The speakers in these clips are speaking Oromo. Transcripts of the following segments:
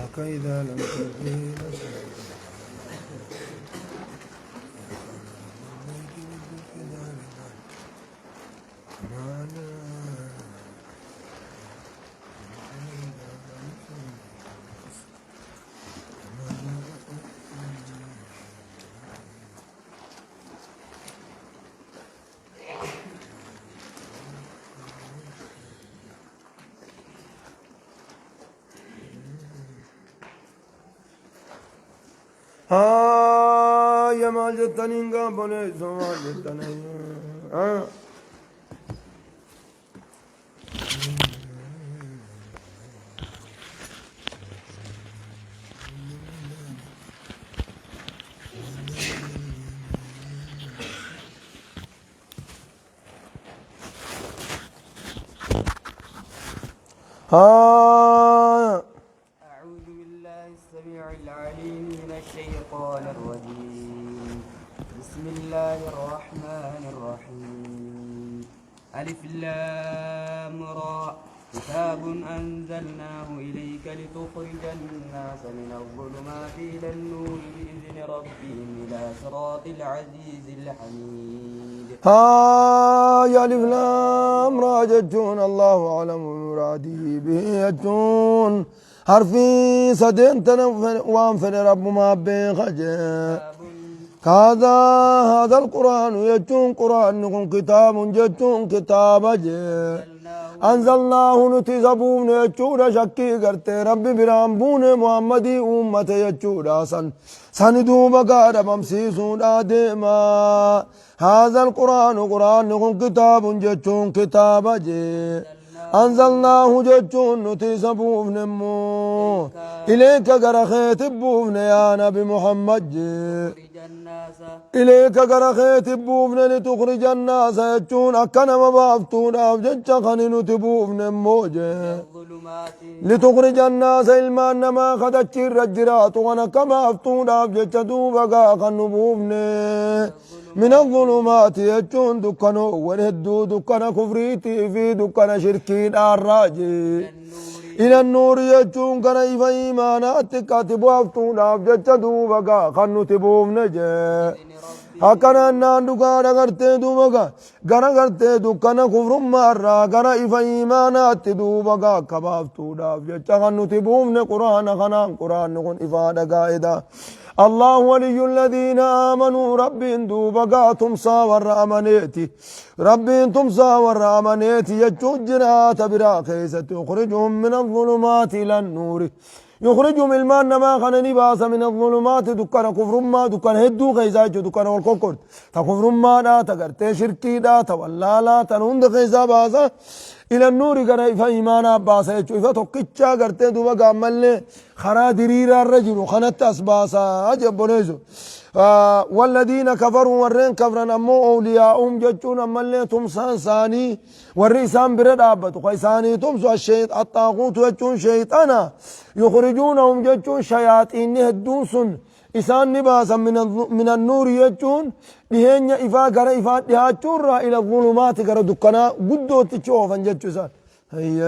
إياك إذا لم ترضه لسألت Haa maal jettaniin gaabboleessu maal jettaniin haa. Haa. أعوذ بالله السميع العليم من الشيطان الرجيم. بسم الله الرحمن الرحيم. ألف لام را. كتاب أنزلناه إليك لتخرج الناس من الظلمات إلى النور بإذن ربهم إلى صراط العزيز الحميد. Haa alif laam raa jechuun Allahu a'lamu bimuraadihi bihi jechuun harfii sadeen tana waan fedhe rabbumaa beeka jee. كذا هذا القرآن يجون قرآن كن كتاب جتون كتاب جي أنزلناه نتزبون يجون شكي قرتي ربي برام بون محمدي أمة يجون سن سندوب قاد بمسيسون آدما هذا القرآن قرآن كن كتاب جتون كتاب جي أنزلناه جتون نتزبون مو إليك قرخيت بوفن يا نبي محمد جي إليك قرخيت بوفن لتخرج الناس يجون أكنا مبافتون أفجج خنين تبوفن موجة لتخرج الناس إلما ما خدت الرجرات وانا كما أفتون أفجج دوبا خنبوفن من الظلمات يجون دكانو ونهدو دكان كفريتي في دكان شركين الراجي إلى النور يجون كان إفا إيمانات كاتبوا أفتون أفجج دوبا خنو تبوفن جي akkana naan dhugaadha gartee duuba gaa gara gartee dukkana kufrummaarraa gara ifa iimaanaatti duuba gaa akka baaftuudhaaf jecha kan nuti buufne quraana kanaan quraanni kun ifaadha gaa'edha. الله ولي الذين آمنوا رب دوبا gaa تمسا ور أمنيتي رب تمسا ور أمنيتي يجو جرات برا خيسة يخرجهم من الظلمات إلى النور يخرجهم المان ما خنني باس من الظلمات دكان كفر ما دكان هدو خيزا جو دكان والكوكور تكفر ما لا تغرتي شركي لا تولى لا تنوند خيزا باسا إلى النور غرا إفا إيمانا باسا يجو إفا توكيتشا غرتي دوبا غامل خرا دريرا الرجل خنت أسباسا أجب بنيزو والذين كفروا ورين كفرا أمو أولياءهم جتون أما اللي تمسان ساني والرئيسان برد أبتو خيساني تمسو الشيط الطاغوت جتون شيطانا يخرجونهم جتون شياطين هدون سن إسان نباسا من النور يجون لهن إفا غرا إفا لها إلى الظلمات غرا دكنا قدو تشوفا جتو هي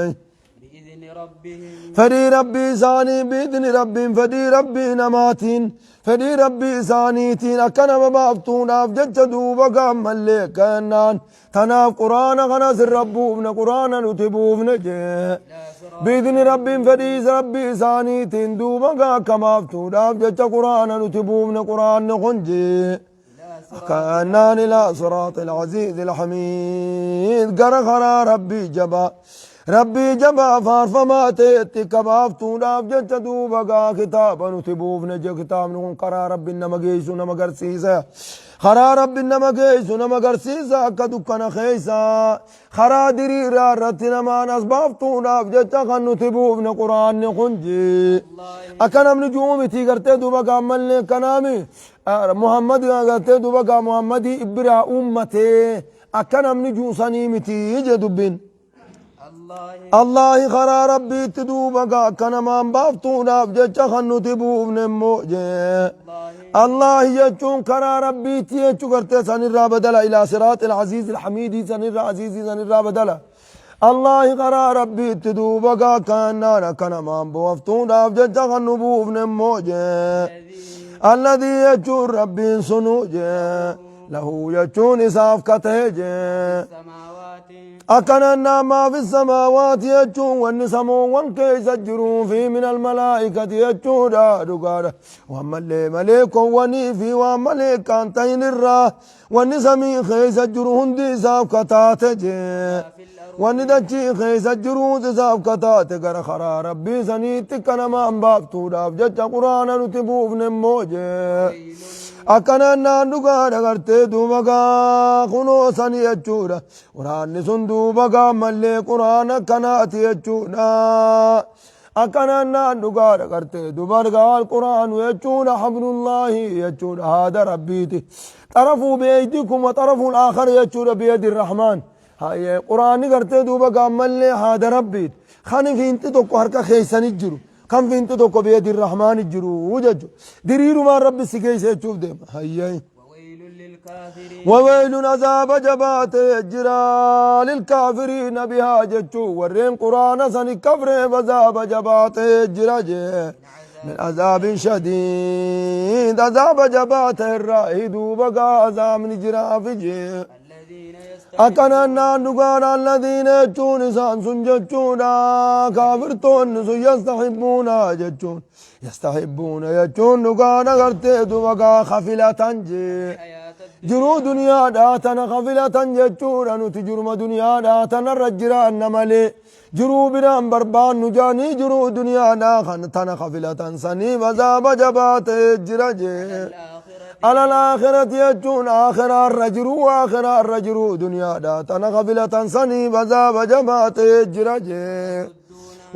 بإذن ربهم فدي ربي ساني بإذن ربهم فدي ربي نماتين فدي ربي سانيتين أكنا مبافتون أفجج دوبا قام اللي كنان تناف قرآن غناس ربوبنا قرآن نتبوبنا جي بإذن ربهم فدي ربي سانيتين دوبا قام أفتون أفجج قرآن نتبوبنا قرآن نخنجي كأنان إلى صراط العزيز الحميد قرخنا ربي جبا ربي جبا فارفما تأتي كبافتون أفجت دوبا كتابا نتبوف نجي كتاب نكون قرا ربي نما جيسو نما قرسيسا خرا ربي نما جيسو نما قرسيسا كدكنا خيسا خرا دريرا رتنا ما نصبافتون أفجت خنتبوف نقرآن نخنجي أكنم نجومي تيغرتي دوبا كامل كنامي محمد غرتي دوبا محمدي إبرا أمتي أكنم نجوساني متي جدبين الله خرا ربي تدوبا كنما بافتون أفجت خنتبوف نموجي الله يجون كرا ربي تيجو كرتي سن الرا بدلا إلى صراط العزيز الحميد سن الرا عزيز سن الرا بدلا Allaahi karaa Rabbiitti duuba gaa kaannaan akka namaan bu'aftuudhaaf jecha kan nu buufne immoo jee. Alladii jechuun Rabbiin sunuu jee. Lahu jechuun isaaf ka ta'e jee. Akkanaan maa fi samaawaati jechuun wanni samoowwan keessa jiruu fi min almalaa'ikati jechuudha dhugaadha. Waan mallee maleekowwanii fi waan maleekaan ta'in irraa wanni samii keessa jiru hundi isaaf ka taate jee. Wanni dachii keessa jiruus isaaf ka taate gara karaa Rabbii saniitti akka namaan baaftuudhaaf jecha Quraana nuti buufne immoo jee. Akkanaan naan dhugaadha gartee duuba gaa kunoo sani jechuudha. Quraanni sun duuba gaa mallee Quraana kanaati jechuudha. Akkanaan naan dhugaadha gartee duuba gaa Quraanu jechuudha hablullaahi jechuudha haada Rabbiiti. Xarafuu beeydikum wa xarafuun aakhar jechuudha biyadi rahmaan. Hayyee Quraanni gartee duuba gaa mallee haada Rabbiiti. Kan fiinxi tokko harka keessani jiru. Kan fiinxi tokko biyadi rahmaani jiru jechuudha. Diriirumaan Rabbi si keessa jechuuf deema. Hayyee. وويل للكافرين. وويل عذاب جبات جرا للكافرين بها جتشو ورين قرآن سن كفر عذاب جبات جرا جي من عذاب شديد عذاب جبات الرائد بقى عذاب نجرا في جي الذين Akkana naan dhugaadha alladhiina jechuun isaan sun jechuudha kaafirtoonni sun yastaxibbuuna jechuun yastaxibbuuna jechuun dhugaadha gartee duba gaa kafilatan jee jiruu duniyaadhaa tana kafilatan jechuudha nuti jiruma duniyaadhaa tanarra jiraanna malee jiruu biraan barbaannu jaanii jiruu duniyaadhaa kan tana kafilatan saniif azaaba jabaa ta'ee jira jee. Alal aakhirati jechuun aakhiraarra jiruu aakhiraarra jiruu duniyaadha tana kafilatan saniif azaaba jabaa ta'ee jira jee.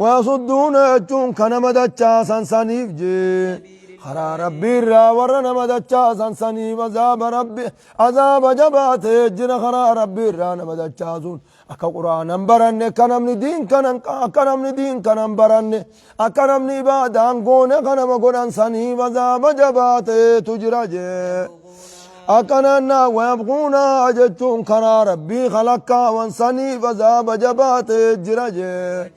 Waasudduuna jechuun kan nama dachaasan saniif jee. Karaa Rabbiirraa warra nama dachaasan saniif azaaba Rabbi azaaba jabaa ta'ee jira karaa Rabbiirraa nama dachaasuun akka Qur'aanan baranne akka namni diin kanan akka namni diin kanan baranne akka namni ibaadaan goone ka nama godhan saniif azaaba jabaa ta'eetu jira jee. Akkanaan wayabquuna jechuun karaa Rabbii kalakkaawan saniif azaaba jabaa ta'ee jira jee.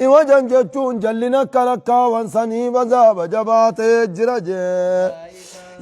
Iwajan jechuun jallina kalakkaawan saniif azaaba jabaa ta'ee jira jee.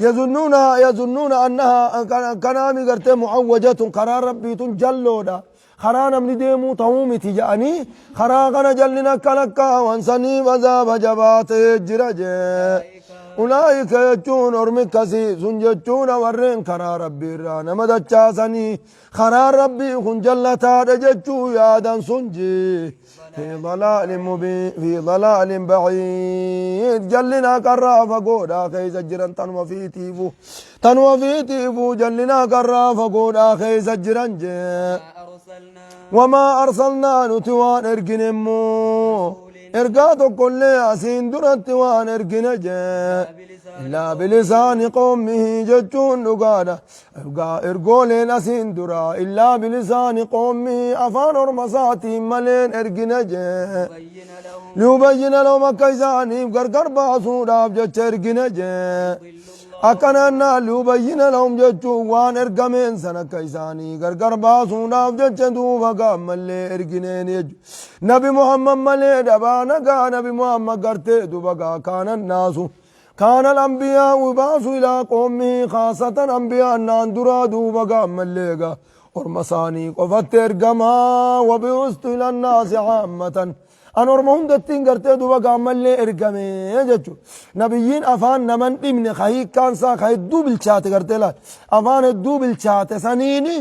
Yazunnuuna yazunnuuna annaha kanaami gartee mu'awwajatun karaa Rabbiitun jalloodha. Karaa namni deemuu ta'uu miti jedhanii karaa kana jallina kalakkaawan saniif azaaba jabaa ta'ee jira jee. Ulaa'ika jechuun ormi akkasii sun jechuudha warreen karaa Rabbii irraa nama dachaasanii karaa Rabbii kun jallataadha jechuu yaadan sun jee. في ضلال مبين في ضلال بعيد جلنا كرا فقودا كيس جران تنو في تيفو تنو في تيفو جلنا كرا فقودا كيس جران جي. أرسلنا وما أرسلنا نتوان إرجنمو إرقاتو كل أسين درت وان إرجن جي إلا بلسان قومه جتون نقادا إرقولين أسين درا إلا بلسان قومه أفان أرمساتي ملين إرجن جي بين لهم ليبين لهم كيساني غرغر باسوداف جچ إرجن جي Akkanaan liyubayyina lahum jechuun waan ergameen sana akka isaanii gargar baasuudhaaf jecha duuba gaammallee ergineen jechuudha. Nabi Muhammad malee dhabaa nagaa Nabi Muhammad gartee duuba gaa kaanan naasu. Kaana al-anbiyaa baasu ilaa qoomii khaasatan anbiyaan naan duraa duuba gaammallee gaa orma isaanii qofatti ergamaa wabi'ustu ila naasi caammatan. An orma hundattiin gartee duuba gaammallee ergame jechuudha. Nabiyyiin afaan naman dhibne ka hiikkaan isaa ka hedduu bilchaate gartee laal. Afaan hedduu bilchaate saniini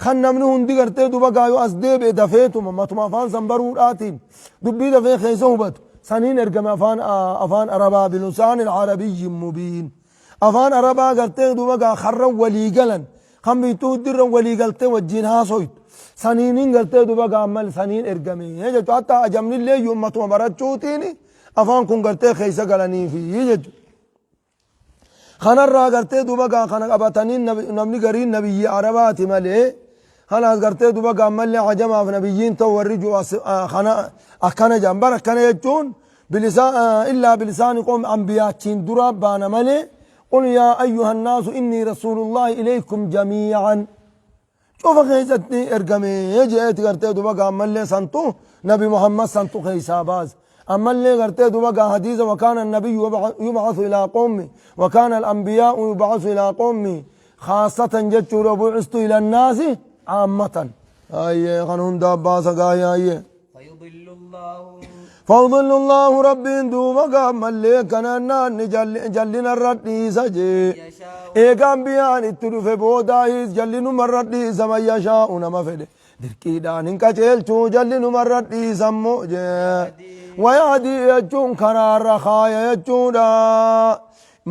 kan namni hundi gartee duuba gaayoo as deebi'e dafeetuma matuma afaan san baruudhaatiin dubbii dafee keessa hubatu saniin ergame afaan afaan Arabaa bilisaan arabiyyi mubiin. Afaan Arabaa gartee duuba gaa karra walii galan kan biittuu dirra walii galtee wajjin haasoytu. Saniinin gartee duuba gaammal saniin ergame jechuudha. Hatta ajamnillee iyyuu barachuutiin afaan kun gartee keessa galaniifi jechuudha. Kanarraa gartee duuba gaa kana qabatanii namni gariin nabiyyi Arabaati malee kanaas gartee duuba gaammallee ajamaaf nabiyyiin ta'u warri jiru kana akkana jedhan bara akkana jechuun illaa bilisaani qoom ambiyaachiin dura baana malee قل يا أيها الناس إني رسول الله إليكم جميعا. Cufa keessatti ergame je'eeti gartee duba gaa ammallee santu Nabi Muhammad santu keessaa baase. Ammallee gartee duba gaa hadiisa wakaana nabiyyu yub'athu ilaa qawmi wakaana al-anbiyaa'u yub'athu ilaa qawmi khaasatan jechuudha, bu'istu ila naasi aammatan. Ayyee, kan hundaa baasa gaayee ayyee. فيضل الله فيضل الله rabbiin duuba gaa ammallee kanaan naanni jallina irra dhiisa jee. يشاء. Eega ambiyaan itti dhufe boodaahis jallinumarra dhiisa man yashaa'u, nama fedhe dirqiidhaan hin qaceelchuu, jallinumarra dhiisa immoo jee. ويهدي jechuun karaarra kaaya jechuudha.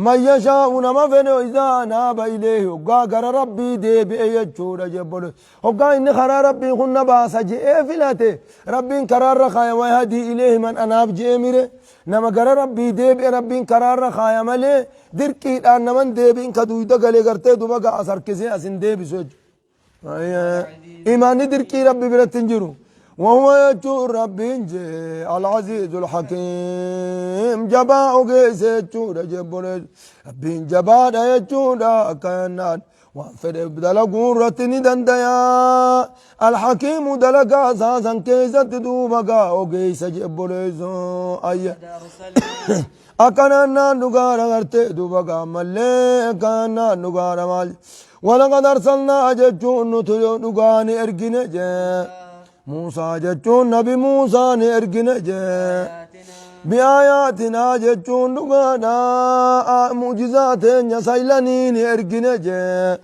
Man yashaa'u, nama fedhe, إذا أناب إليه, hoggaa gara Rabbii deebi'e jechuudha jebbole. Hoggaa inni karaa Rabbii kun na baasa je'ee filate, Rabbiin karaarra kaaya. ويهدي إليه من أناب je'ee mire, nama gara Rabbii deebi'e Rabbiin karaarra kaaya malee dirqiidhaan naman deebi'in ka duyda galee gartee duba ga as harkisee as hin deebisu jechuudha. Imaanni dirqii Rabbi biratti hin jiru. وهو jechuun Rabbiin jee العزيز الحكيم, jabaa ogeessa jechuudha jebbole. Rabbiin jabaadha jechuudha, akka jennaan waan fedhe dalaguu irratti ni dandaya. الحكيم, dalagaa isaasan keessatti duuba gaa ogeessa jebboleessu ayya. قد أرسلنا Akkanaan naan dhugaadha gartee duuba gaa ammallee akkanaan dhugaadha maal. ولقد أرسلنا jechuun nuti dhugaani ergine jee. Muusaa jechuun Nabi Muusaa ni ergine jee. آياتنا. بآياتنا jechuun dhugaadha, mu'jizaa teenya saylanii ni ergine jee.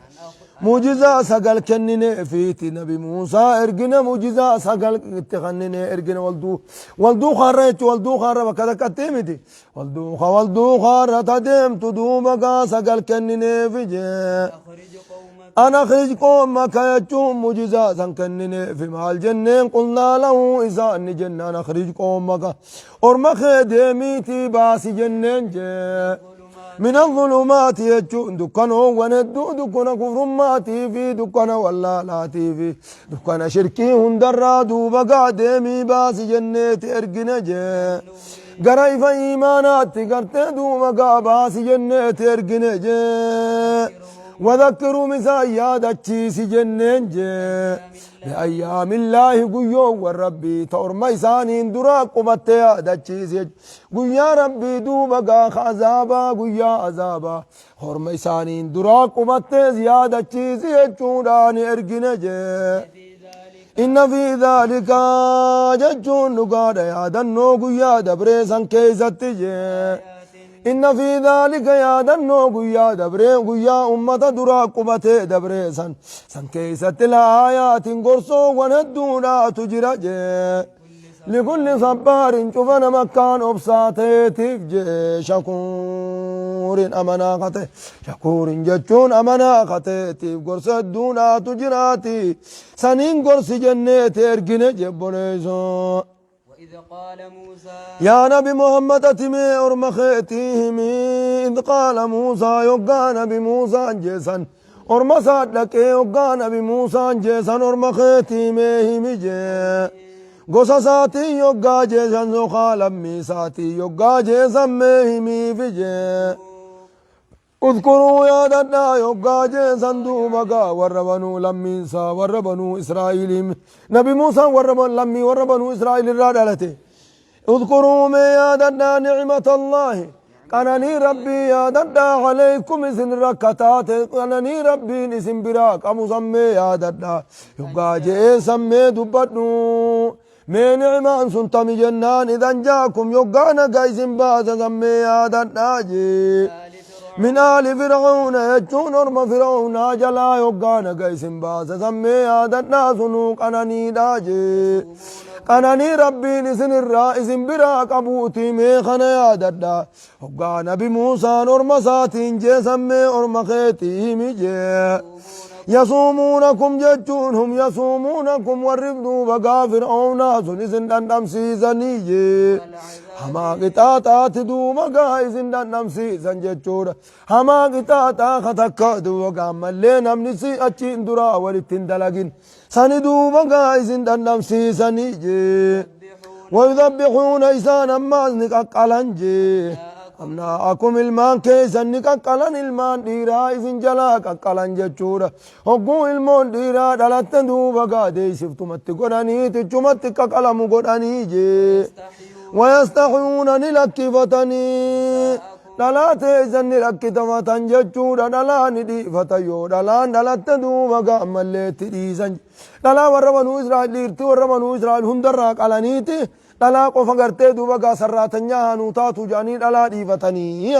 Mu'jizaa sagal kennine fiiti Nabi Muusaa ergine, mu'jizaa sagal itti kennine ergine. Walduu kaarra jechuun walduu kaarra bakka takkatti miti, walduuka walduu kaarra tadeemtu duuba gaa sagal kennineefi jee. أخرج قومك. أن أخرج قومك jechuun mu'jizaa san kennineefi maal jenneen, قلنا له isaan ni jennaan, أخرج قومك, orma kee deemiitii baasi jenneen jee. من الظلمات jechuun dukkanoowwan hedduu, dukkana kufrummaatii fi dukkana wallaalaatii fi dukkana shirkii hundarraa duuba gaa deemii baasi jenneeti ergine jee. Gara ifa iimaanaatti gartee duuba gaa baasi jenneeti ergine jee. وذكرهم, isaan yaadachiisi jenneen jee. بأيام الله, guyyoowwan Rabbii ta orma isaaniin duraa qubatte yaadachiisi. Guyyaa Rabbii duuba gaafa azaabaa, guyyaa azaabaa orma isaaniin duraa qubattees yaadachiisi jechuudhaan ergine jee. في ذلك إن في ذلك jechuun dhugaadha yaadannoo guyyaa dabree san keeysatti jee. إن في ذلك, yaadannoo guyyaa dabree, guyyaa ummata duraa qubatee dabree san keeysatti, لآيات, gorsoowwan hedduudhaatu jira jee. لكل صبار, cufa nama akkaan obsaa ta'eetiif jee. شكور, amanaa kate. شكور jechuun amanaa kateetiif gorsa hedduudhaatu jiraati, saniin gorsi jenneeti ergine jebboleessoo. وإذ قال موسى. Yaa Nabi Muhammad, ati mee orma keetii himi. إذ قال موسى, yoggaa Nabi Muusaan jeesan, orma isaa dhaqee yoggaa Nabi Muusaan jeesan, orma keetii mee himi jee. Gosa isaatiin yoggaa jeesan, sokaa lammii isaatiin yoggaa jeesan mee himiifi jee. اذكروا, yaadadhaa yoggaa jeesan duuba gaa warra banuu lammiinsaa, warra banuu Israa'iiliin, Nabi Muusaan warra lammii warra banuu Israa'iil irraa dhalate. اذكروا, mee yaadadhaa, نعمة الله, qananii Rabbii yaadadhaa, عليكم, isin rakkataate, qananii Rabbiin isin biraa qabu sammee yaadadhaa yoggaa jee sammee dubbadhu mee. Nicmaan sun tami jennaan, إذ أنجاكم, yoggaa nagaa isin baasa sammee yaadadhaa jee. آل فرعون. من آل فرعون jechuun orma Fir'aunaa jalaa yoggaa naga isin baasa sammee yaadadhaa, sunuu qananiidhaa jee. Qananii Rabbiin isin irraa isin biraa qabuutii mee kana yaadadhaa hoggaa Nabi Muusaan orma isaatiin jee sammee orma keetii himi jee. يسومونكم jechuun هم يسومونكم, warri duuba gaa Fir'aunaa sun isin dhandhamsiisanii jee. Hamaa qixaaxaati duuba gaa isin dhandhamsiisan jechuudha. Hamaa qixaaxaa katakka duuba gaa ammallee namni si achiin duraa walitti hin dalagin sani duuba gaa isin dhandhamsiisanii jee. ويذبحون, isaan ammaas ni qaqqalan jee. Abnaa'akum ilmaan keessan ni qaqqalan, ilmaan dhiiraa isin jalaa qaqqalan jechuudha. Hogguu ilmoon dhiiraa dhalatte duuba gaa deessiftumatti godhanii tichumatti qaqalamu godhanii jee. Wayastahyuuna ni lakkifatanii, dhalaa teessan ni lakkifatan jechuudha. Dhalaa ni dhiifatan, yoo dhalaan dhalatte duuba gaa ammallee itti dhiisan. Dhalaa warra Banuu Israa'el, dhiirtii warra Banuu Israa'el hundarraa qalaniiti dhalaa qofa gartee duuba gaa sarraatanyaa haa nuu taatu jedhanii dhalaa dhiifatanii.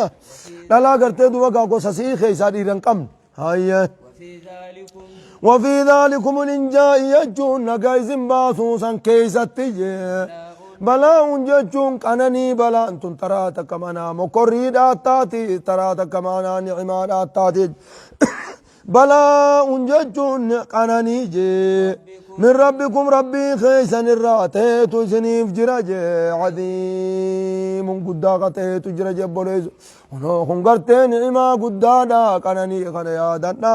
Dhalaa gartee duuba gaa gosa si'ii keessaa dhiira hin qabne. Hayyee. وفي ذلكم وفي ذلكم الإنجاء jechuun nagaa isin baasuu san keessatti jee. Balaa'uun jechuun qananii, balaan tun taraa takka manaa mokorriidhaa taati, taraa takka manaa ni'imaadhaa taati. Balaa'uun jechuun qananii jee. من ربكم rabbii keessan irraa ta'eetu isiniif jira jee, عظيم guddaa ka ta'eetu jira jee. Boleessu kunoo kun gartee ni'imaa guddaadha. Qananii kana yaadadha,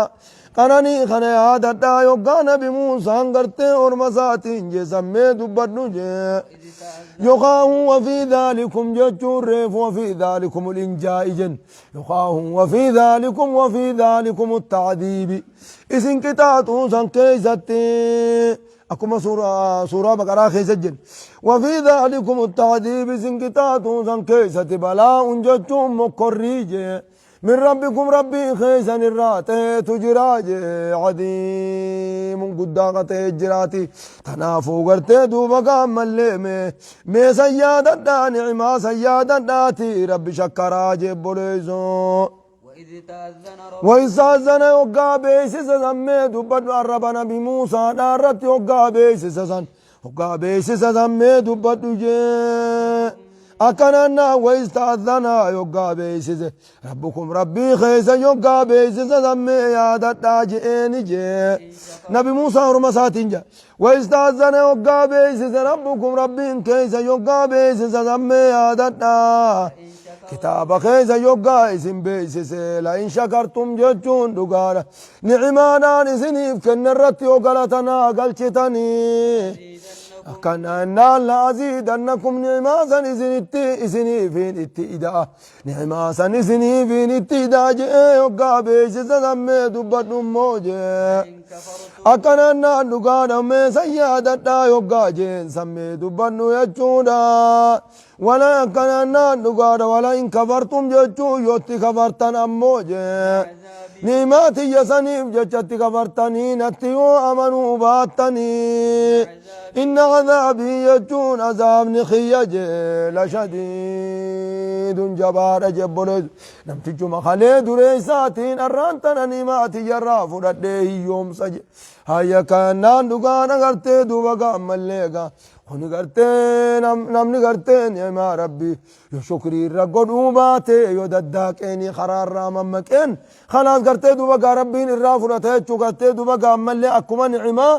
qananii kana yaadadha. Yoggaa Nabi Muusaan gartee orma isaatiin jee sammee dubbadhu jee. إذ تأذن يقاه وفي ذلكم jechuun reefu وفي ذلكم الإنجاء jen يقاه وفي ذلكم وفي ذلكم التعذيب isin qixaaxuu san keessatti, akkuma suuraa Baqaraa keessa jen, وفي ذلكم التعذيب isin qixaaxuu san keessatti balaa'un jechuun mokkorrii jee, من ربكم rabbii keessan irraa ta'eetu jira jee, عظيم guddaa ka ta'e jiraati. Tanaafuu gartee duuba gaammallee mee san yaadadhaa, ni'imaa san yaadadhaati Rabbi shakkaraa jee boleessoo. وإذ تأذن ربكم وإذ تأذن yoggaa beeksisa sammee dubbadhu, arraba Nabi Muusaadha irratti yoggaa beeksisa san, yoggaa beeksisa sammee dubbadhu jee. Akkananna وإذ تأذن yoggaa beeksise ربكم rabbii keessa yoggaa beeksisa sammee yaadadhaa je'eeni jee. Nabi Muusaa orma isaatiin jee, وإذ تأذن yoggaa beeksise ربكم rabbiin keessa yoggaa beeksisa sammee yaadadhaa. Kitaaba keessa yoggaa isin beeksise, لئن شكرتم jechuun dhugaadha, ni'imaadhaan isiniif kenne irratti yoo galatanaa galchitanii akkana innaan لأزيدنكم ni'imaa san isinitti isiniifin itti ida'a, ni'imaa san isiniifin itti ida'a je'ee yoggaa beeksisa sammee dubbadhu immoo jee. إن كفرتم Akkanannaan dhugaadha, meesan yaadadhaa yoggaa jeen sammee dubbannu jechuudha. Wala akkanannaan dhugaadha, ولئن كفرتم jechuu yotti kafartan ammoo jee, ni'imaa tiyya saniif jechatti kafartanii natti yoo amanuu baattanii, إن عذابي jechuun azaabni kiyya jee لشديد jabaadha jebboleessu. Namtichuma kalee dureessaatiin arraan tana ni'imaa tiyyarraa fudhadhee hiyyoomsa je. Hayya, kanaan dhugaan agartee duuba gaammallee gaa kuni gartee namni gartee ni'imaa Rabbii yoo shukrii irra godhuu baate, yoo daddaaqeeni karaarraa mammaqeen, kanaas gartee duuba gaa Rabbiin irraa fudhata jechuu. Gartee duuba gaammallee akkuma ni'imaa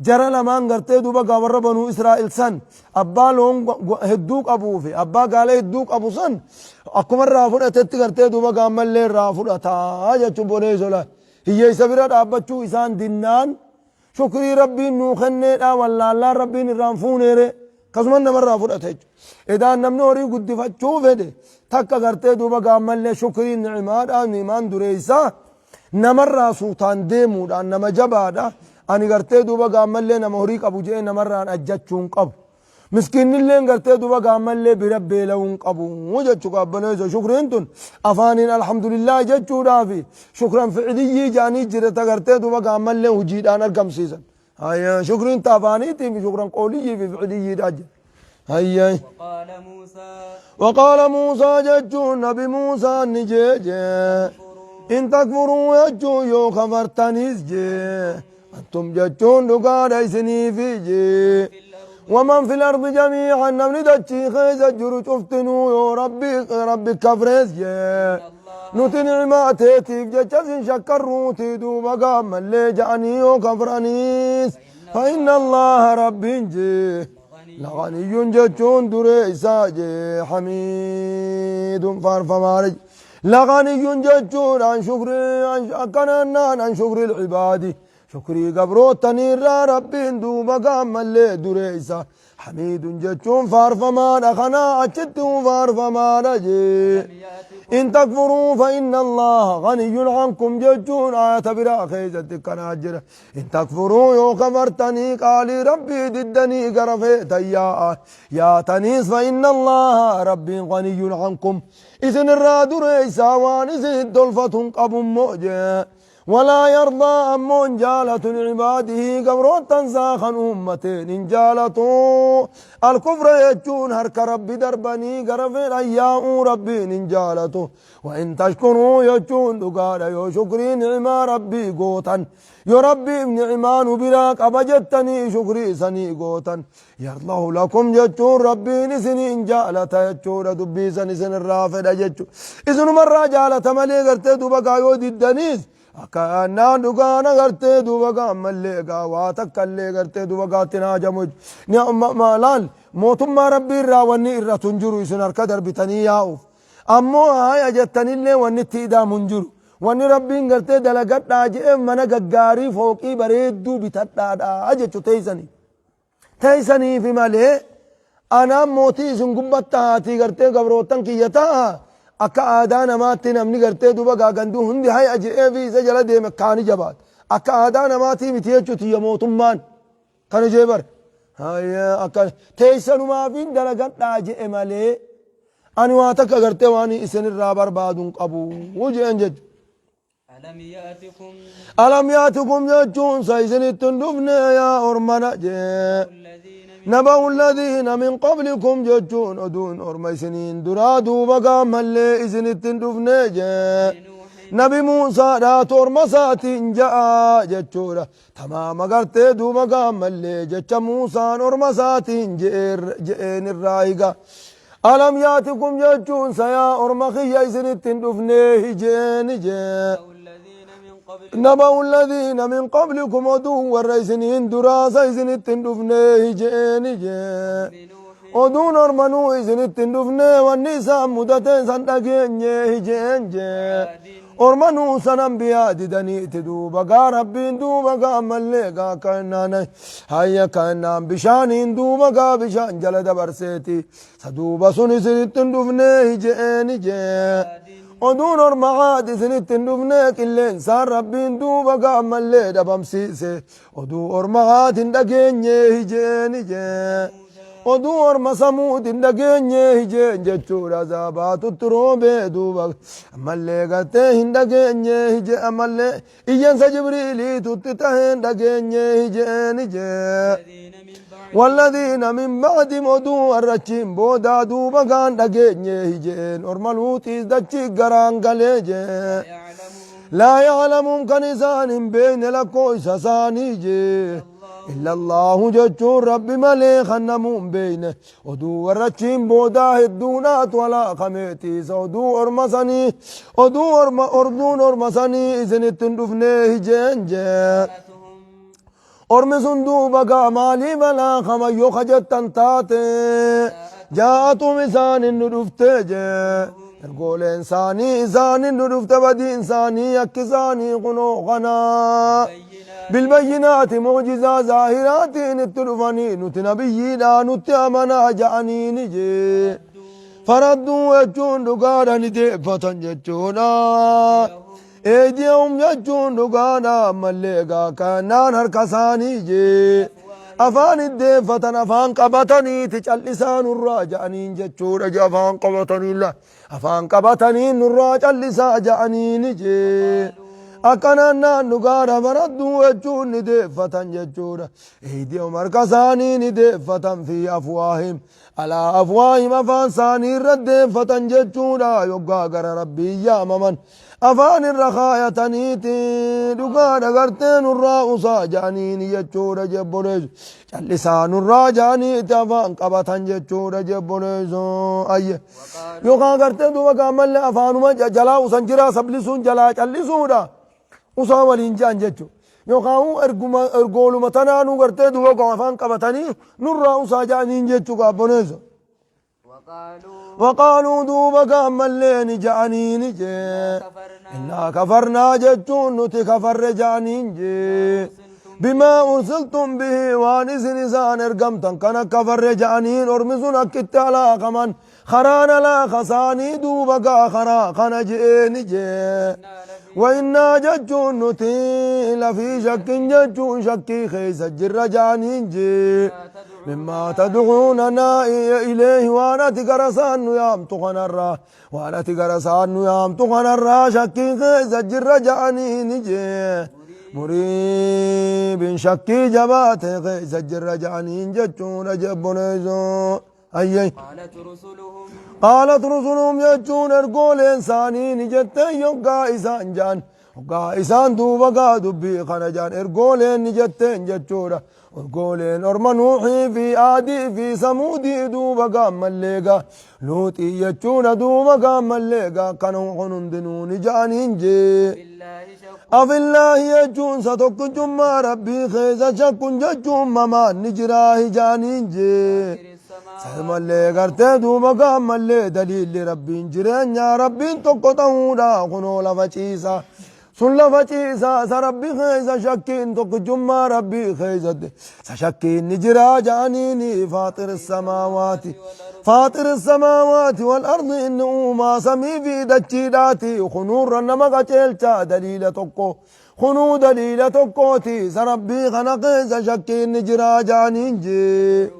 jara lamaan gartee duuba gaa warra Banuu Israa'el san, abbaa loon hedduu qabuu fi abbaa gaala hedduu qabu san akkuma irraa fudhatetti gartee duuba gaammallee irraa fudhataa jechuun. Boneessola hiyyeessa bira dhaabbachuu isaan dinnaan, shukrii Rabbiin nuu kenneedha wallaallaan Rabbiin irraan fuuneere akkasuma namarraa fudhata jechuudha. Edaan namni horii guddifachuu fedhe takka gartee duuba gaammallee shukriin ni'imaadha, ni'imaan dureessaa namarraa suutaan deemuudhaan nama jabaadha. Ani gartee duuba gaammallee nama horii qabu jee namarraan ajjachuu hin qabu. Miskiinnilleen gartee duuba gaammallee bira beela'uu hin qabu jechuu qabbaleessa. Shukriin tun afaaniin alhamdulillah jechuudhaafi shukran ficiliyyii jaanii jirata gartee duuba gaammallee hojiidhaan argamsiisan. Shukriin ta afaaniitii fi shukran qooliyyii fi ficiliyyiidhaa jira. Hayya. وقال موسى وقال موسى jechuun Nabi Muusaa ni jee, إن تكفروا jechuun yoo kafartanis jee, أنتم jechuun dhugaadha isiniifi jee, ومن في الأرض جميعا namni dachii keessa jiru cuftinuu yoo Rabbi kafrees jee, nuti ni'imaa teetiif jecha sin shakkarruuti duuba gaammallee ja'anii yoo kafraniis, فإن الله rabbiin jee لغني jechuun dureessaa jee, حميد faarfamaadha. لغني jechuun عن شكر akkanannaan عن شكر العباد shukrii gabrootaniirraa Rabbiin duuba gaammallee dureessa. Hamiidun jechuun faarfamaadha kanaa achittuu faarfamaadha jee. ألم يأتكم In takfuruu fa inna Allaha ghaniyyun ankum jechuun aayata biraa keessatti kanaa jira. In takfuruu yoo kafartanii qaalii rabbii diddanii gara feetan yaa'a. Yaataniis fa inna Allaha rabbiin ghaniyyun ankum. Isin irraa dureessaa waan isin tolfatu hin qabu immoo jee. Walaa yardaa ammoo hin jaalatu li'ibaadihi gabroottan isaa kan uummateen hin jaalatu. Alkufra jechuun harka rabbi darbanii gara fedhan yaa'uu rabbiin hin jaalatu. Wa in tashkuruu jechuun dhugaadha yoo shukrii ni'imaa rabbii gootan. Yoo rabbiif ni'imaa nu biraa qaba jettanii shukrii sanii gootan. Yardahu lakum jechuun rabbiin isiniin jaalata jechuudha dubbii san isinirraa fedha jechuudha. Isinumarraa jaalata malee gartee duuba gaa yoo diddaniis akka annaan dhugaan agartee duuba gaa ammallee gaa waa takka illee gartee duuba gaatti naajamu laal mootummaa rabbii irraa wanni irratu hin jiru isin harka darbitanii yaa'uuf. Ammoo haaya jettanillee wanni itti idaamu hin jiru. Wanni rabbiin gartee dalagadhaa je'eef mana gaggaarii fooqii bareedduu bitadhaadhaa jechu teeysanii. Teeysaniifi malee anaan mootii isin gubbatta haatii gartee gabroottan kiyya ta'a akka aadaa namaatti namni gartee duba gaaganduu hundi haya je'eefi isa jala deeme kaani jabaata. Akka aadaa namaatii miti jechuu tiyya mootummaan. Kana jee bar. Haya akka teeysanumaafin dalagadhaa je'e malee ani waa takka gartee waan isinirraa barbaadu hin qabu je'en jechu. ألم يأتكم Alam yaatikum jechuun sa isinitti hin dhufne yaa ormana jee. الذين من Naba'u alladhiina min qablikum jechuun oduun orma isiniin duraa duuba gaammallee isinitti hin dhufne jee. نوح Nabi Muusaadhaatu orma isaatiin ja'a jechuudha. Tamaama gartee duuba gaammallee jecha Muusaan orma isaatiin je'een irraa higa. Alam yaatikum jechuun sa yaa orma kiyya isinitti hin dhufne hijeen jee. الذين من قبل Naba'u alladhiina min qablikum oduun warra isiniin duraasa isinitti hin dhufne hijeen jee. نوح Oduun ormanuu isinitti hin dhufne wanni isaan mudateen san dhageenye hijeen jee. Ormanuu san ambiyaa didaniiti duuba gaa rabbiin duuba gaa ammallee gaa kannaan hayya kannaan bishaaniin duuba gaa bishaan jala dabarseeti. Sa duuba sun isinitti hin dhufne hijeen jee. Oduun orma haati isinitti hin dhufne qilleensaan rabbiin duuba gaa ammallee dhabamsiise. Oduu orma haati hin dhageenye hijeen jee. Oduu orma samuut hin dhageenye hijeen jechuudha zaabaatutti roobee duuba ammallee gartee hin dhageenye hijee ammallee iyyansa jibriiliitutti tahee hin dhageenye hijeen hijee. الذين من بعد والذين من بعدهم oduu warrachiin boodaa duuba gaan dhageenye hijeen orma luuxiis dachii garaan galee jee. يعلمهم لا يعلمون kan isaan hin beekne lakkoofsa isaanii jee. إلا الله jechuun rabbi malee kan namuu hin beekne oduu warrachiin boodaa hedduudhaatu walaaqameetiisa oduu orma sanii oduu orma orduun orma sanii isinitti hin dhufne hijeen jee. جاءتهم Ormi sun duuba gaa maalii balaa kama yoo kajettan taate jaa'atum isaanin nu dhufte jee. Ergooleen isaanii isaanin nu dhufte badiin isaanii akki isaanii kunoo kanaa. بينات Bilbayyinaati mucjizaa zaahiraatiin itti dhufanii nuti nabiyyiidhaa nutti amanaa ja'aniini jee. Faradduu jechuun dhugaadha ni deeffatan jechuudha. Eeyyihum jechuun dhugaadha ammallee gaa kannaan harka isaanii jee. Afaan iddeeffatan afaan qabataniiti callisaa nurraa ja'aniin jechuudha jee afaan qabatanii la afaan qabatanii nurraa callisaa ja'aniini jee. Akkanaan naan dhugaadha faradduu jechuun ni deeffatan jechuudha. Eeyyihum harka isaanii ni deeffatan fi afwaahim. Alaa afwaahim afaan isaanii irra deeffatan jechuudha yoggaa gara rabbii yaamaman. Afaan irra kaayataniiti dhugaadha gartee nurraa usaa ja'aniini jechuudha jebboleessu. Callisaa nurraa ja'aniiti afaan qabatan jechuudha jebboleessu. Ayye. وقالوا Yookaan gartee duuba gaammallee afaanuma jalaa usan jiraa sablisuun jalaa callisuudha. Usaa waliin ja'an jechuudha. Yookaan erguma ergooluma tanaanuu gartee duuba gaa afaan qabatanii nurraa usaa ja'aniin jechuudha abboleessu. وقالوا وقالوا دوبا gaammallee ni ja'aniini jee. كفرنا Innaa kafarnaa jechuun nuti kafarre ja'aniin jee. أرسلتم Bimaa ursiltum bihi waan isin isaan ergamtan kana kafarre ja'aniin ormi sun akkitti alaakaman karaan alaaka isaanii duuba gaa karaa kana je'eeni jee. Wa'innaa jechuun nuti lafii shakkin jechuun shakkii keessa jirra ja'aniin jee. Mimmaa tad'uunanaa ilayhi waan ati gara isaan nu yaamtu kanarraa waan ati gara isaan nu yaamtu kanarraa shakkii keessa jirra ja'aniini jee. Muriibin shakkii jabaate keessa jirra ja'aniin jechuudha jebboleessoo. Ayyee. قالت رسلهم Qaalat rusuluhum jechuun ergooleen isaanii ni jette yoggaa isaan ja'an. Yoggaa isaan duuba gaa dubbii kana ja'an ergooleen ni jetteen jechuudha. Ergooleen orma Nuuxii fi Aadii fi Samuudii duuba gaa ammallee gaa Luuxii jechuudha duuba gaa ammallee gaa kana kun hundinuu ni ja'aniin jee. بالله شك Afillaahi jechuun sa tokkichummaa rabbii keessa shakkun jechuun mamaan ni jiraa hijaaniin jee. فاطر السماوات Samallee gartee duuba gaammallee daliilli rabbiin jireenya rabbiin tokko ta'uudha kunoo lafa ciisa. Sun lafa ciisaa sa rabbi keessa shakkiin tokkichummaa rabbii keessatti sa shakkiin ni jiraa ja'aniini faaxir samaawaati. Faaxir samaawaati wal ardi inni uumaa samii fi dachiidhaati kunuurra nama qajeelchaa daliila tokko. Kunuu daliila tokkooti sa rabbii kana keessa shakkiin ni jiraa ja'aniin jee.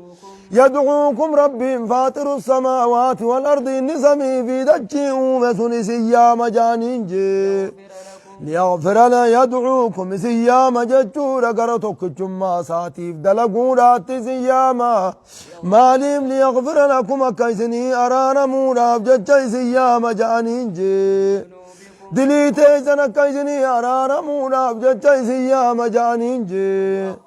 يدعوكم ربي فاطر السماوات والأرض إن سمي في دجي ومسن سيام جانين جي ليغفر لنا يدعوكم سيام ججورا قرتك جمع ساتيف دلقورات سياما ماليم ليغفر لكم كيسني أرانا مولا ججي سيام جانين جي دليتي سنة كيسني أرانا مولا ججي سيام جانين جي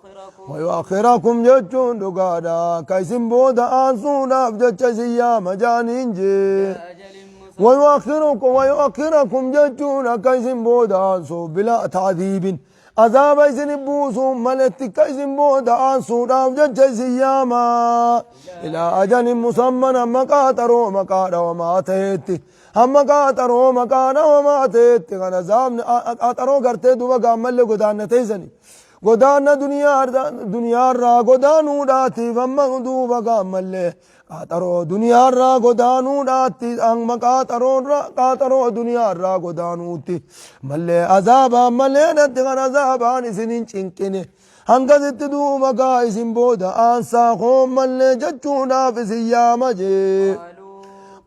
ويؤخركم جتون دقادا كيسن بودا آنسونا بجتش سيام جانين جي أجل مسمى ويؤخركم جتون كيسن بودا آنسو بلا تعذيب عذاب إسن بوسو ملت كيسن بودا آنسونا بجتش سياما إلى أجل مسمى مقاترو مقادا وما تهتي هم قاترو مقادا وما تهتي غنا زامن قاترو قرتي دوبا قامل قدان تيزني godaanna duniyaarraa godaanuudhaatiif amma duuba gaammallee qaaxaroo duniyaarraa godaanuudhaatti amma qaaxaroo duniyaarraa godaanuutti mallee azaabaan malee natti kan azaabaan isin hin cinqine hangasitti duuba gaa isin booda aansaa koommallee jechuudhaaf isin yaama jee.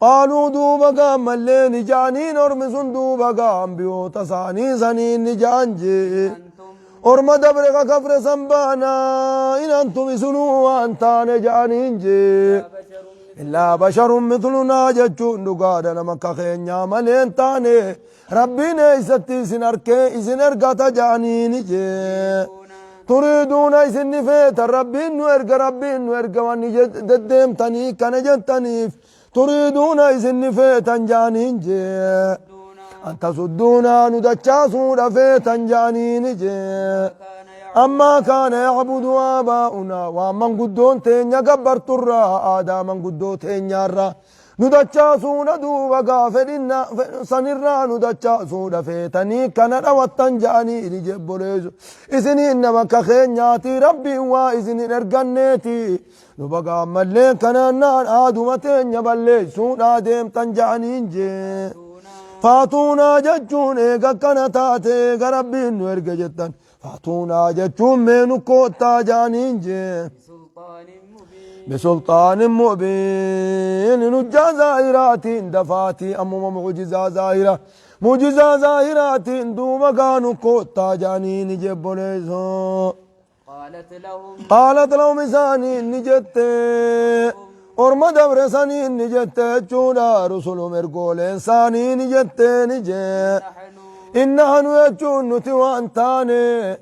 قالوا قالوا دوبا gaammallee ni ja'aniin ormi sun duuba gaa ambiyoota isaanii saniin ni ja'an jee. أنتم Orma dabre ka kafre san baanaa in antum isinuu waan taane ja'aniin jee. إلا بشر Illaa basharun mithlunaa jechuun dhugaadha nama akka keenyaa malee hin taane rabbiin eessatti isin arkee isin ergata ja'aniini jee. Turiiduuna isin ni feetan rabbiin nu erga rabbiin nu erga wanni deddeemtanii kana jettaniif turiiduuna isin ni feetan ja'aniin jee. An tasudduunaa nu dachaasuudha feetan ja'aniini jee. كان أما كان يعبد آباؤنا ومن قدون تينيا قبرت الرا آدا من قدو تينيا الرا ندچاسون دوبا غافرنا سنرا ندچاسون فيتني كان روتن جاني لجبوليز إذن إنما كخينياتي ربي وإذن إرغنيتي دوبا غاملين كان نان آدو متين يبلي سون آدم تنجاني جي فاتونا ججون إيغا كان تاتي إيغا ربي نو إرغا جتن فاتونا ججون مينو كوتا جانين جي بسلطان مبين بسلطان مبين نجا زاهرات دفاتي أمم معجزة ظاهرة معجزة ظاهرات دوما كانوا كوتا جانين جبوليسو قالت لهم قالت لهم إساني نجت أرم دبر سني نجت جودا رسل مرقول إنساني نجت نجت نحن إن نحن يجون نتوان تاني إلا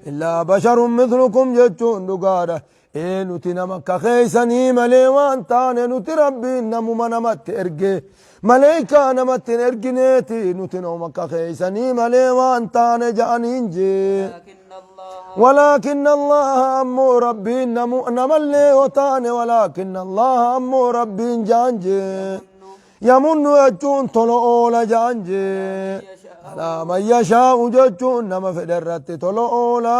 إلا بشر بشر مثلكم جتون دقارة إيه نتي نمك خيسني ملي وان تاني نتي ربي نمو منمت إرقي ملائكة نمت إرقنيتي نتي نمك خيسني ملي وان تاني جانين جي لكن الله ولكن الله أمو ربي نمو نملي وتاني ولكن الله أمو ربي جانجي يمن يجون طلعوا لجانجي يشاء Alaa man yashaa'u jechuun nama fedhe irratti tola oola.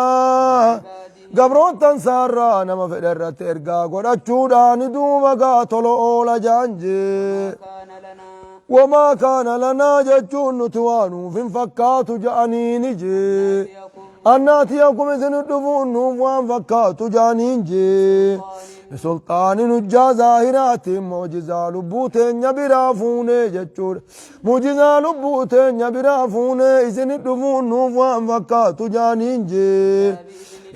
Gabroottan isaarraa nama fedhe irratti ergaa godhachuudhaan duuba gaa tola oola jaan jee. Wamaa kaana lanaa jechuun nuti waa nuuf hin fakkaatu ja'aniini jee. Annaatiyakum isin dhufuun nuuf waan fakkaatu ja'aniin jee. Sulxaanin hujjaa zaahiraatiin mu'jizaa lubbuu teenya biraa fuunee jechuudha. Mu'jizaa lubbuu teenya biraa fuunee isin dhufuun nuuf waan fakkaatu ja'aniin jee.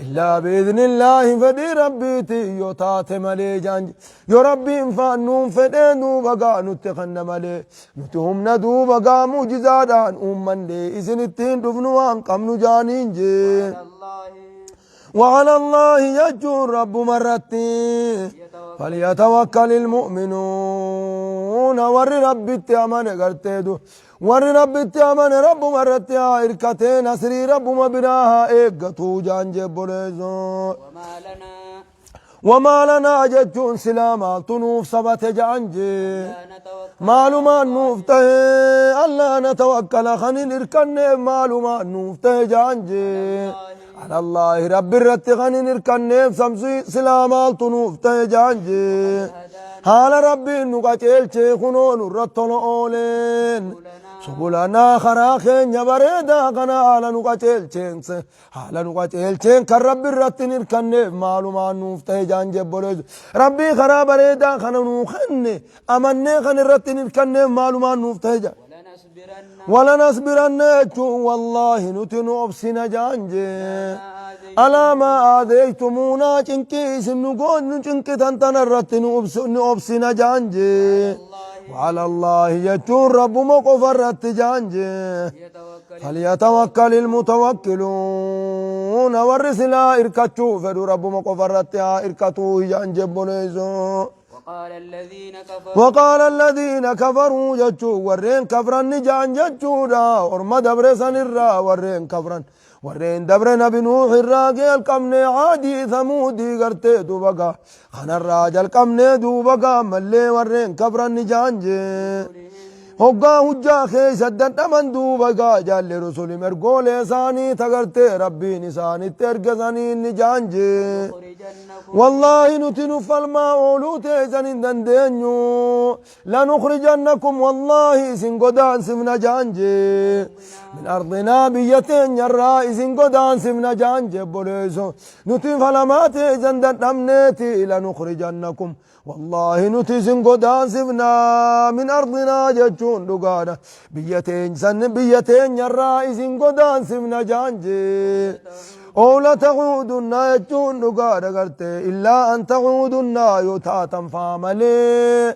Illaa biiznillaahi fedhii rabbiitiin yoo taate malee jaan jee. Yoo rabbiin faan nuun fedhee duuba gaa nutti kenna malee nuti humna duuba gaa mu'jizaadhaan uummannee isin ittiin dhufnu waan qabnu jaaniin jee. وعلى الله يجون رب مرتي فليتوكل المؤمنون ور ربي اتأمن قرتيدو ور ربي اتأمن رب مرتي إركتي نصري رب ما براها إيقتو جان جبوليزو. وما لنا وما لنا jechuun silaa maaltu nuuf sabate ja'an jee. لا نتوكل Maalumaan nuuf tahe allaa natawakkala kan hin hirkanneef maalumaan nuuf tahe ja'an jee. Alallaahi rabbi irratti kan hin hirkanneef samsi silaa maaltu nuuf tahe ja'an jee. Haala rabbiin nu qaceelchee kunoo nurra tola ooleen. Subulanaa karaa keenya bareedaa kana haala nu qaceelcheen haala nu qaceelcheen kan rabbi irratti hin hirkanneef maalumaan nuuf tahe ja'an jebboleessu. Rabbii karaa bareedaa kana nuu kenne amannee kan irratti hin hirkanneef maalumaan nuuf tahe ja'an. ولنصبرن ولنصبرن jechuun wallaahi nuti nu obsina ja'an jee. ما Alaa maa aadeytumuunaa cinqii isin nu goonu cinqitan tana irratti nu obsina ja'an jee. وعلى الله jechuun rabbuma qofa irratti ja'an jee. يتوكل فليتوكل المتوكلون warri silaa irkachuu fedhu rabbuma qofa irratti haa irkatuu ja'an jebboleessoo. وقال الذين كفروا وقال الذين كفروا جتشو ورين كفرن نجان جتشو دا ورما دبر سن الرا ورين كفرن ورين دبر نبي نوح الرا جل قمني عادي ثمودي قرتي دوبقا خنا الراجل قمني دوبقا ملي ورين كفرن نجان جي hoggaa hujjaa keessa dadhaban duuba gaa jaalli rusuli ergoolee isaanii tagartee rabbiin isaanitti erga saniin ni jaanje. لنخرجنكم Wallaahi nuti nu falmaa ooluu teessan hin dandeenyu. Lanukhrijannakum wallaahi isin godaansifna jaanje. Min ardinaa biyya teenyarraa isin godaansifna jaanje obboleesso. Nuti falamaa teessan dadhabneeti lanukhrijannakum. Wallaahi nuti isin godaansifna min ardinaa jechuun dhugaadha. Biyya teenysan biyya teenyarraa isin godaansifna jaanje. أو لتعودن jechuun dhugaadha gartee illaa an tacuudunna yoo taatan faamalee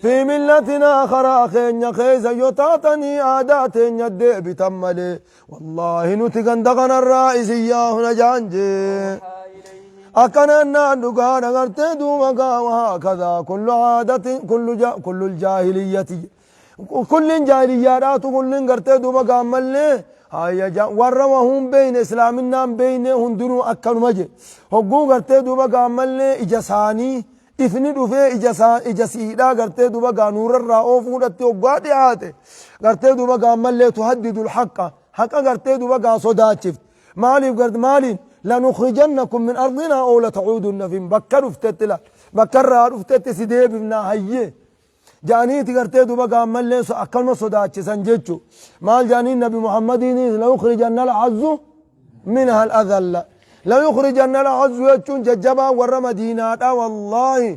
fi millatinaa karaa keenya keessa yoo taatanii aadaa teenya deebitan malee wallaahi nuti ganda kanarraa isin yaahuna jaan jee. أوحى إليهم Akkanannaan dhugaadha gartee duuba gaa wahaakadaa kullu caadatin kullu kullu aljaahiliyyati kullin jaahiliyyaadhaatu kullin gartee duuba gaammallee hayya warra wahuun beeyne islaaminaan beeyne hundinuu akkanuma je hogguu gartee duuba gaammallee ija isaanii ifni dhufee ija isaa ija siidhaa gartee duuba gaa nuurarraa oofuudhatti hoggaa dhiyaate gartee duuba gaammallee tuhaddidu lhaqa haqa gartee duuba gaa sodaachifte maaliif gart maaliin lanukhrijannakum min ardinaa oo latacuudunna fin bakka dhuftetti laal bakka irraa dhuftetti si deebifnaa hayyee jaaniiti gartee duuba gaammallee akkanuma sodaachisan jechu maal jaaniin nabi muhammadiinis layukhrijanna alcazzu minha aladalla layukhrijanna alcazzu jechuun jajjabaa warra madiinaadha wallaahi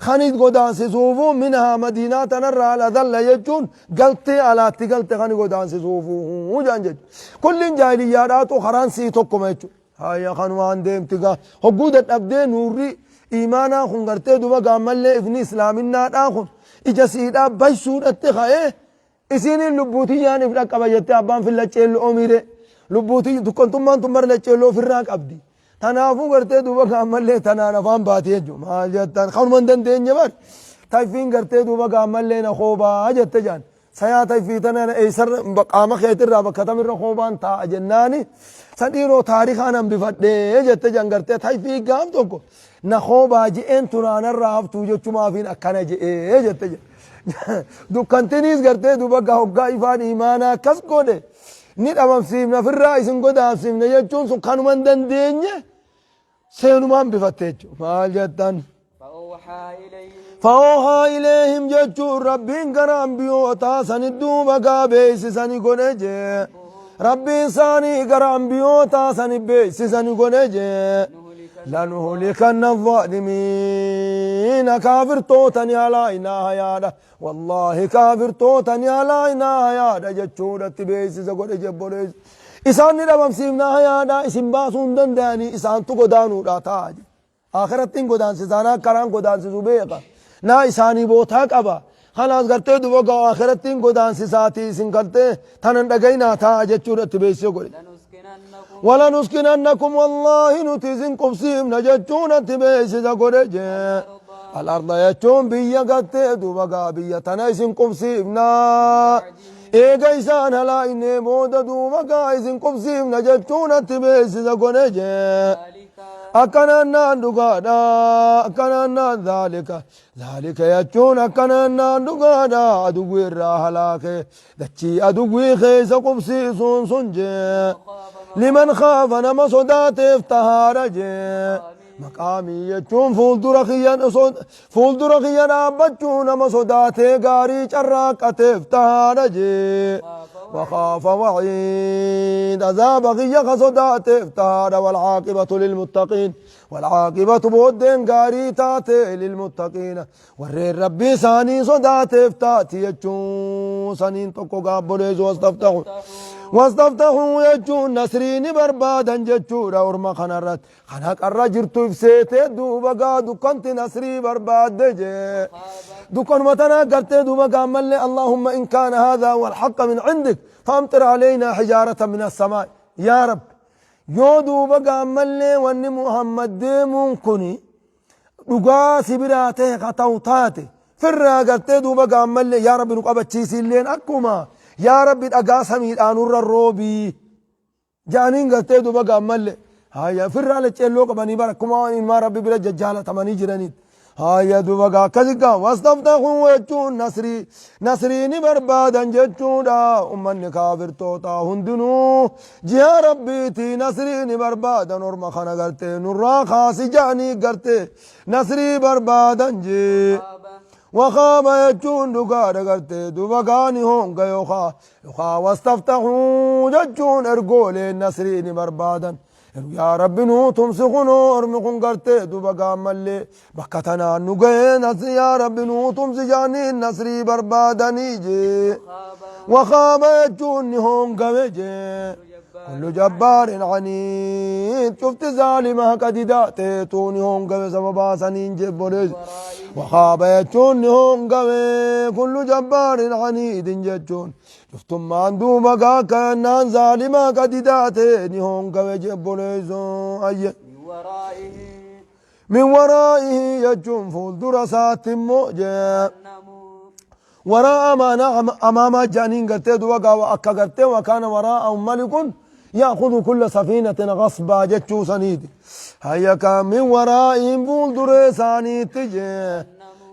kanit godaansisuufu minhaa madiinaa tanarraa aladalla jechuun galtee alaatti galte kani godaansisuufu jaan jechu kullin jaahiliyyaadhaatu karaan sii tokkuma jechu haya kanumaan deemti gaa hogguu dadhabdee nuurri iimaanaa kun gartee duuba gaammallee ifni islaaminaadhaa kun ija siidhaa baysuudhatti ka'ee isiniin lubbuutiyyaan if dhaqqaba jettee abbaan fillacceelloo oomire lubbuutii dukkantummaan tun bar lacceelloo ofirraa qabdi tanaafuu gartee duuba gaammallee tanaan afaan baatee jechuudha maal jettan kanuma hin dandeenye bar tayfiin gartee duuba gaammallee na koobaa jette jaan sayaa tayfii tana eessarra qaama keetirraa bakka tamirra koobaan taa'a jennaani san dhiiroo taarikaan hambifadhee jette jaan gartee tayfii gaaf tokko na koobaa je'een turaanarraa haftuu jechumaafiin akkana je'ee jette jaan dukkantiniis gartee duuba gaa hoggaa ifaan imaanaa akkas godhe Ni dhabamsiifna firraa isin godaansiifna jechuun sun kanuma hin dandeenye seenumaan bifatte jechuudha. Maal jettan? فأوحى إليهم Fa'oohaa ileehim jechuun Rabbiin gara ambiyootaa sani duuba gaa beeksisani godhe jee. Rabbiin isaanii gara ambiyootaa sani beeksisani godhe jee. لنهلكن لنهلكن الظالمين كافرتوتني على إناها يادا والله كافرتوتني على إناها يادا جتشودة بيسي زقود جبوليس إسان ندبم سيمنا يادا إسن باسون دنداني إسان تو قدانو دا تاج آخرتين قدان سيزانا كران قدان سيزو بيقا نا إساني بوتا قبا خلاص قرتي دوبا آخرتين قدان سيساتي إسن قرتي تنن دقينا تاج جتشودة بيسي قولي لنسكننكم ولنسكننكم والله نتزن قبسيم نجتون تبيسي قرج الأرض يجون بيا قتي دوبا بيا تنايسن قبسيمنا إيجا إسان هلا إني بودا دوبا إسن قبسيم نجتون تبيسي قرج ذلك akkanannaan dhugaadha akkanannaan dhaalika dhaalika jechuun akkanannaan dhugaadha aduwwi irraa halaake dachii aduwwii keessa qubsiisuun sun jee liman khaafa nama sodaateef tahaadha jee maqaamii jechuun fuuldura kiyya fuuldura kiyya dhaabbachuu nama sodaatee gaarii carraaqqateef tahaadha jee وخاف وعيد عذاب غي خصدات افتار والعاقبة للمتقين والعاقبة بودين غاري تاتي للمتقين وري ربي ساني صدات افتاتي يجون سانين تقو قابليز واستفتحوا واستفتحوا يجون نسرين بربادا جتشورا ورما خنرت خناك الرجل تفسيتي دوبا قادو كنت نسري برباد جي دكان متنا قرتي دوبا قام لي اللهم إن كان هذا هو الحق من عندك فامطر علينا حجارة من السماء يا رب yoo duuba gaammallee wanni Muhammad deemuun kuni dhugaa si biraa ta'e ka ta'u taate firraa gartee duuba gaammallee yaa rabbi nu qabachiisi illeen akkuma yaa rabbi dhagaa samiidhaan nurra roobii jaaniin gartee duuba gaammallee haya firraa lacceelloo qabanii bara akkuma waan ilmaa rabbi bira jajjaalatamanii jiraniit haya duuba gaa akkasi gaa wastaftaxuu jechuun nasrii nasrii ni barbaadan jechuudha ummanni kaafirtoota hundinuu jiha rabbiiti nasrii ni barbaadan orma kana gartee nurraa kaasi jaanii gartee nasrii barbaadan jee خاب وخاب يجون دقا دقرتي دوبا هونغا يوخا يوخا واستفتحوا ججون ارقولي النسرين بربادا يا رب نو تمسخنو ارمخون قرتي دوبا ملي بكتنا نقين يا رب نو تمسجاني النسري بربادا نيجي خاب وخاب يجون هونغا وجي كل جبار عنيد شفت ظالمة قد داتي توني هونغا سببا سنين جبوليز وخاب يجون هونغا كل جبار عنيد ججون شفتم ما دوبا كان ظالمة قد داتي هونغا جبوليز أي من ورائه من ورائه يجون فول درسات موجه جهنم وراء ما نعم أمام جانين قرتي دوغا وأكا قرتي وكان وراءهم ملك يأخذ كل سفينة غصبا جتشو سنيد هيا كان من ورائهم فول درساني تجي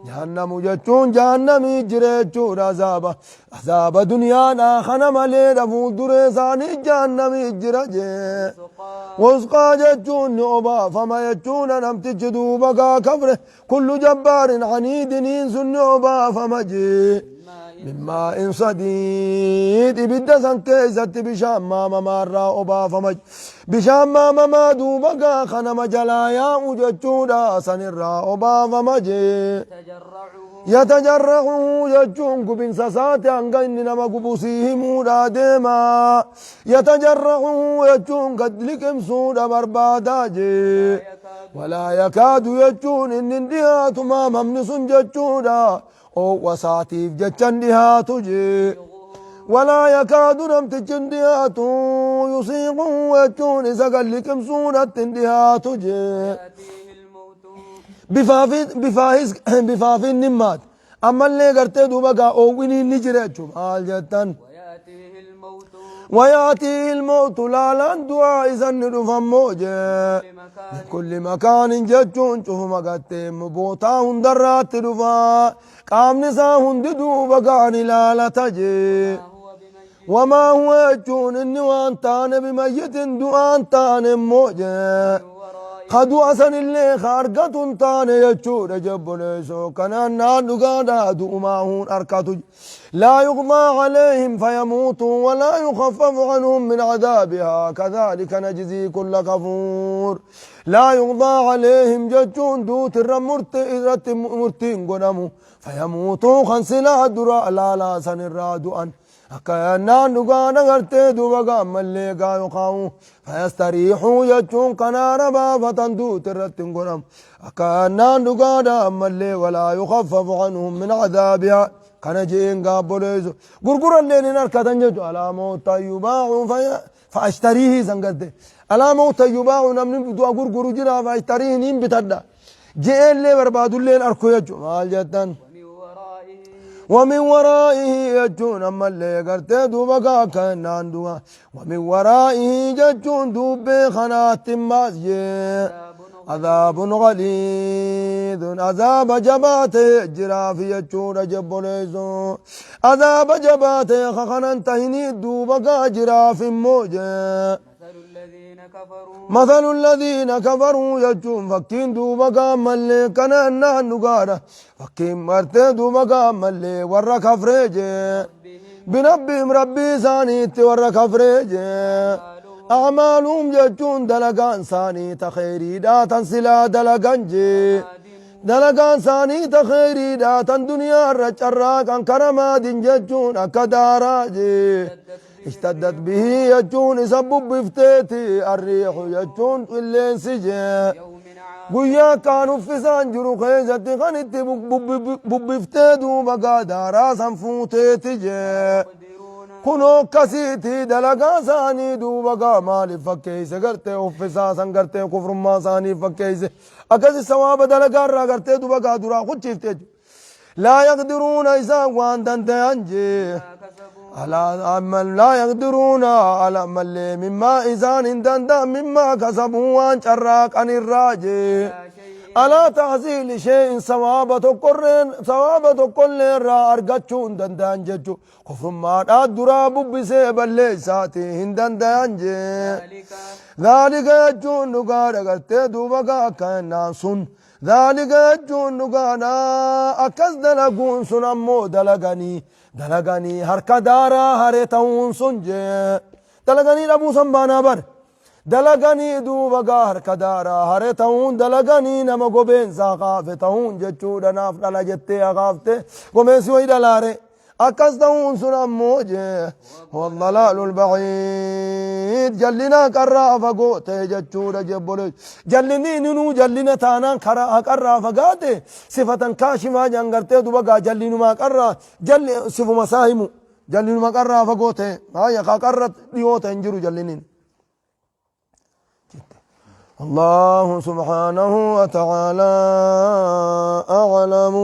جهنم جتشون جهنم جريتشو عذاب عذاب دنيا خنم ليلة فول درساني جهنم جرجي سقى وسقى جتشون أبا فما يجون نمتج دوبا كفره كل جبار عنيد إنس أبا فما جي ماء من ماء صديد ibidda san keessatti bishaan maamamaarraa obaafama bishaan maamamaa duuba gaa kanama jalaa yaa'u jechuudha sanirraa obaafama jee تجرعه yatajarrahu jechuun gubinsa saate hanga inni nama gubu sii himuudha deema yatajarrahu jechuun gad liqimsuudha barbaadaa jee walaa yakaadu jechuun inni hin dhihaatu maamamni sun jechuudha oowwa saatiif jechan dhihaatu jee ولا يكاد نمتج اندهات يصيغ وجون إذا قال لكم سورة اندهات جي يأتيه الموت بفاهز بفاف النمات أما اللي قرتي دوبا أويني نجري مال جتن ويأتيه الموت ويأتيه الموت لا لن دعاء إذا ندفن موجه لمكان من كل مكان جتون شوف مقتي مبوتا هندرات دفا قام نسا هند دوبا قاني لا لا تجي ما هو بميت Wamaa huwa jechuun inni waan taane bimayyitin du'aan taane immoo jee. Ka du'a sanillee ka argatu hin taane jechuudha jebboleessoo kanaan naan dhugaadha du'umaa huun arkatu. Laa yuqdaa alayhim fayamuutuu walaa yukaffafu anhum min cadaabihaa kadhaalika najzii kulla kafuur. Laa yuqdaa alayhim jechuun duuti irra murti irratti murtiin godhamu fayamuutuu kan silaa dura laalaa sanirraa du'an. Akka yannaan dhugaan agartee duuba gaammallee gaa yookaan fayastariixuu jechuun kanaara baafatan duuti irratti hin godhamu. Akka yannaan dhugaadha ammallee walaa yukaffafu anhum min cadaabihaa kana je'een gaabboleessu. Gurguralleen hin harkatan jechuudha. Alaa mawta yubaa'u fa'ashtariihi san garte. Alaa mawta yubaa'u namni du'a gurguru jira fa'ashtariihi niin bitadha. Je'eellee barbaadulleen arku jechuudha. Maal jettan? ومن ورائه ومن ورائه jechuun ammallee gartee duuba gaa akka jennaan du'a ومن ورائه jechuun dubbee kanaatti maas jee عذاب عذاب غليظ عذاب jabaa ta'e jiraafi jechuudha jebboleessu عذاب jabaa ta'e kanan tahinii duuba gaa jiraaf immoo jee مثل الذين كفروا مثل الذين كفروا jechuun fakkiin duuba gaammallee kana naan dhugaadha fakkiin martee duuba gaammallee warra kafree jee بهم birabbihim rabbii isaaniitti warra kafree jee acmaaluhum jechuun dalagaan isaanii ta kheyriidhaa tan silaa dalagan jee dalagaan isaanii ta kheyriidhaa tan duniyaa irra carraaqan karamaadin jechuun akka daaraa jee اشتدت به اشتدت به jechuun isa bubbifteeti arriixu jechuun qilleensi jee يوم عاصف guyyaa kaan uffisaan jiru keessatti kan itti bubbiftee duuba gaa daaraa san fuuteeti jee يقدرون kunoo akkasiiti dalagaa isaanii duuba gaa maaliif fakkeeyse gartee uffisaa san gartee kufrummaa isaanii fakkeeyse akkasi sawaaba dalagaa irraa gartee duuba gaa duraa kuchiifte jechuudha. Laa yaqdiruuna isaan waan dandayan jee ما كسبوا على أما لا يقدرون على ملي مما إذان دندا مما كسبوا وان شراك عن الراجي لا شيء على تحصيل شيء ثواب تقرن ثواب كل را أرجتشون دندان ججو كفر ما درا ببسي بل ساتي هندندان جي ذلك ذلك jechuun dhugaadha gartee duuba gaa akka sun ذلك jechuun dhugaadha akkas dalaguun sun ammoo dalaganii dalaganii harka daaraa hare ta'uun sun jee dalaganii dhabuu san baanaa bare dalaganii duuba gaa harka daaraa hare ta'uun dalaganii nama gobeensaa kaafe ta'uun jechuudha naaf dhala jettee hakaafte gobeensi wayi dhalaare akkas ta'uun sun ammoo jee والضلال البعيد جلنا قرا فغوته jechuudha jebbole jallinni ninuu jallina taanaan karaa haqarraa fagaate sifatan kaashifaa jangartee duba gaa jallinumaa qarraa jalli sifuma isaa himu jallinuma qarraa fagoo ta'e haya ka qarra dhiyoo ta'e hin jiru jalliniin الله سبحانه وتعالى أعلم.